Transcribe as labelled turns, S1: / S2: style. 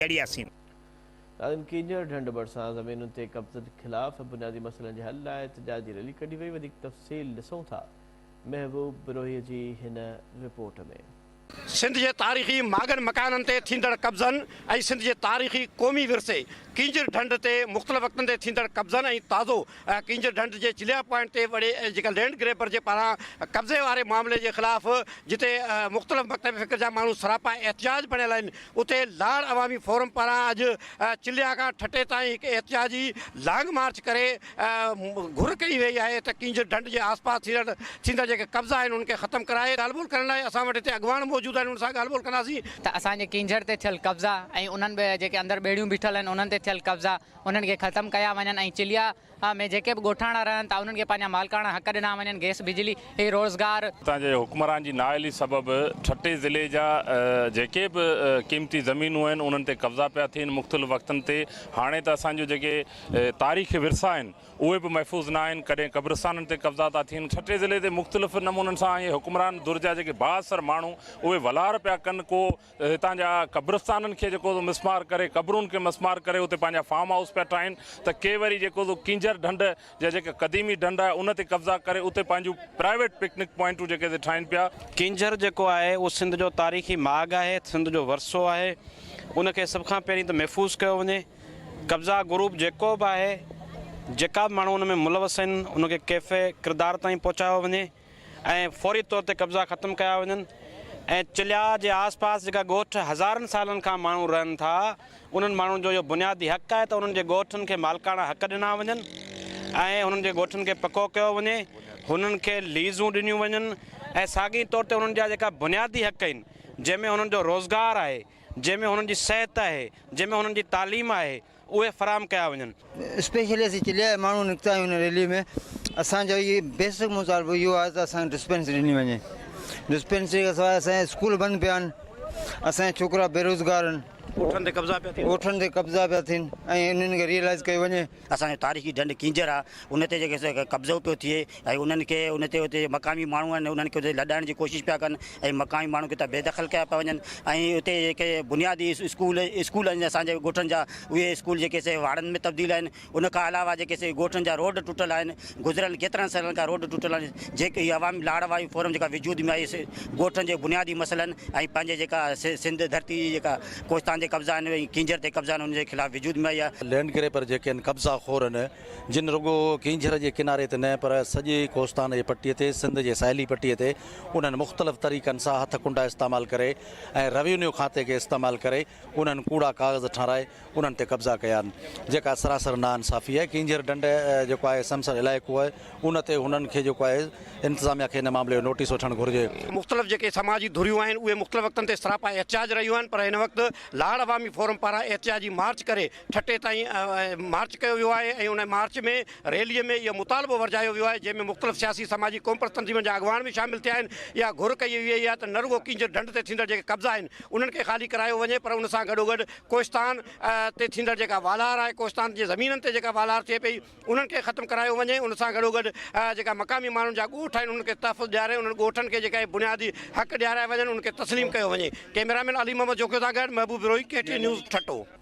S1: اڙياسين.
S2: ناظرين ڪينجهر ڍنڍ ڀرسان زمينن تي قبضن خلاف بنيادي مسئلن جي حل لاء احتجاجي ريلي ڪڍي وئي وڌيڪ تفصيل ڏسون ٿا محبوب بروهي جي هن رپورٽ ۾.
S3: سنڌ جي تاريخي ماڳن مڪانن تي ٿيندڙ قبضن ۽ سنڌ جي تاريخي قومي ورثي ڪينجهر ڍنڍ تي مختلف وقتن تي ٿيندڙ قبضن ۽ تازو ڪينجهر ڍنڍ جي چليا پوائنٽ تي وڙي جيڪا لينڊ گريبر جي پاران قبضي واري معاملي جي خلاف جتي مختلف مڪتب فڪر جا ماڻهو سراپا احتجاج بڻيل آهن اتي لاڙ عوامي فورم پاران اڄ چليا کان ٺٽي تائين هڪ احتجاجي لانگ مارچ ڪري گهر ڪئي وئي آهي ته ڪينجهر ڍنڍ جي آسپاس ٿيندڙ ٿيندڙ جيڪي قبضا آهن انهن کي ختم ڪرائي ڳالهه ٻولهه ڪرڻ لاء اسان وٽ هتي اڳواڻ موجود آهن انهن سان ڳالهه ٻولهه ڪنداسين.
S4: ته اسان جي ڪينجهر تي ٿيل قبضا ۽ انهن به جيڪي اندر ٻيڙيون بيٺل آهن انهن تي ٿيل قبضا انهن کي ختم ڪيا وڃن ۽ چليا ۾ جيڪي به ڳوٺاڻا رهن ٿا انهن کي پنهنجا مالڪاڻا حق ڏنا وڃن گئس بجلي روزگار.
S5: هتان جي حڪمران جي نااهلي سبب ٺٽي ضلعي جا جيڪي به قيمتي زمينون آهن انهن تي قبضا پيا ٿين مختلف وقتن تي هاڻي ته اسان جون جيڪي تاريخي ورثا آهن اهي به محفوظ نه آهن ڪڏهن قبرستانن تي قبضا ٿا ٿين ٺٽي ضلعي تي مختلف نمونن سان اهي حڪمران ڌر جا جيڪي بااثر ماڻهو اهي ولار پيا ڪن ڪو هتان جا قبرستانن کي جيڪو سو مسمار ڪري قبرن کي مسمار ڪري اتي پنهنجا فارم هائوس پيا ٺاهين ته ڪي وري جيڪو سو ڪينجهر ڍنڍ جا جيڪا قديمي ڍنڍ آهي ان تي قبضا ڪري اتي پنهنجون پرائيويٽ پڪنڪ پوائنٽون جيڪي سي ٺاهين پيا.
S6: ڪينجهر جيڪو آهي اهو سنڌ جو تاريخي ماڳ آهي سنڌ جو ورثو آهي ان کي سڀ کان پهرين ته محفوظ ڪيو وڃي قبضا گروپ جيڪو به آهي جيڪا به ماڻهو ان ۾ ملوث آهن ان کي ڪيفي ڪردار تائين پهچايو وڃي. ۽ فوري طور تي قبضا ختم ڪيا وڃن ۽ چليا جي آس پاس جيڪا ڳوٺ هزارن سالن کان ماڻهو رهن ٿا انهن ماڻهن جو اهو بنيادي حق آهي ته انهن جي ڳوٺن کي مالڪاڻا حق ڏنا وڃن ۽ انهن جي ڳوٺن کي پڪو ڪيو وڃي هنن کي ليزون ڏنيون وڃن ۽ ساڳي طور تي انهن جا جيڪا بنيادي حق آهن جنهن ۾ هنن جو روزگار آهي جنهن ۾ هنن جي صحت آهي جنهن ۾ هنن جي تعليم آهي اهي فراهم ڪيا وڃن.
S7: اسپيشلي اسين چليا جا ماڻهو نڪتا آهيون هن ريلي ۾ اسان جو هي بيسڪ مطالبو اهو آهي ته اسان کي ڊسپينسري ڏني وڃي ڊسپينسري کان سواء اسان جا اسڪول بند پيا آهن اسان جا ڇوڪرا بيروزگار آهن
S3: ڳوٺن تي قبضا پيا ٿين.
S7: ڳوٺن تي قبضا پيا ٿين ۽ انهن کي ريئلائز ڪيو وڃي.
S8: اسان جو تاريخي ڍنڍ ڪينجهر آهي ان تي جيڪي سو قبضو پيو ٿئي ۽ انهن کي ان تي اتي مقامي ماڻهو آهن انهن کي اتي لڏائڻ جي ڪوشش پيا ڪن ۽ مقامي ماڻهن کي اتان بيدخل ڪيا پيا وڃن ۽ اتي جيڪي بنيادي اسڪول اسڪول آهن اسان جي ڳوٺن جا اهي اسڪول جيڪي سي واڙن ۾ تبديل آهن ان کان علاوه جيڪي سي ڳوٺن جا روڊ ٽٽل آهن گذريل ڪيترن سالن کان روڊ ٽٽل آهن جيڪي هي عوامي لاڙ واري فورم جيڪا وجود ۾ آئي سي ڳوٺن جي بنيادي مسئلن ۽ پنهنجي جيڪا سنڌ ڌرتي جي جيڪا ڪوهستان تي قبضا آهن ۽ ڪينجهر تي قبضا آهن ان جي خلاف وجود ۾ آئي آهي.
S9: لينڊ گريپر جيڪي آهن قبضا خور آهن جن رڳو ڪينجهر جي ڪناري تي نه پر سڄي ڪوهستان جي پٽي تي سنڌ جي ساحلي پٽي تي انهن مختلف طريقن سان هٿ ڪنڊا استعمال ڪري ۽ روينيو کاتي کي استعمال ڪري انهن ڪوڙا ڪاغذ ٺهرائي انهن تي قبضا ڪيا آهن جيڪا سراسر ناانصافي آهي ڪينجهر ڍنڍ جيڪو آهي سمسر علائقو آهي ان تي هنن کي جيڪو آهي انتظاميا کي ان معاملي جو نوٽيس وٺڻ گهرجي.
S3: مختلف جيڪي سماجي ڌريون آهن اهي مختلف وقتن تي سراپا احتجاج رهيون آهن پر هن وقت لاڙ عوامي فورم پاران احتجاجي مارچ ڪري ٺٽي تائين مارچ ڪيو ويو آهي ۽ ان مارچ ۾ ريلي ۾ اهو مطالبو ورجايو ويو آهي جنهن ۾ مختلف سياسي سماجي قومپرست تنظيمن جا اڳواڻ به شامل ٿيا آهن اها گهر ڪئي وئي آهي ته نه رڳو ڪينجهر ڍنڍ تي ٿيندڙ جيڪي قبضا آهن انهن کي خالي ڪرايو وڃي پر ان سان گڏوگڏ ڪوهستان تي ٿيندڙ جيڪا والار آهي ڪوهستان جي زمينن تي جيڪا والار ٿئي پئي انهن کي ختم ڪرايو وڃي ان سان گڏوگڏ جيڪا مقامي ماڻهن جا ڳوٺ آهن انهن کي تحفظ ڏياري انهن ڳوٺن کي جيڪا بنيادي حق ڏياريا وڃن انهن کي تسليم ڪيو وڃي ڪئميرا مين علي محمد جوکيو سان گڏ Mehboob Brohi K T news Thatta.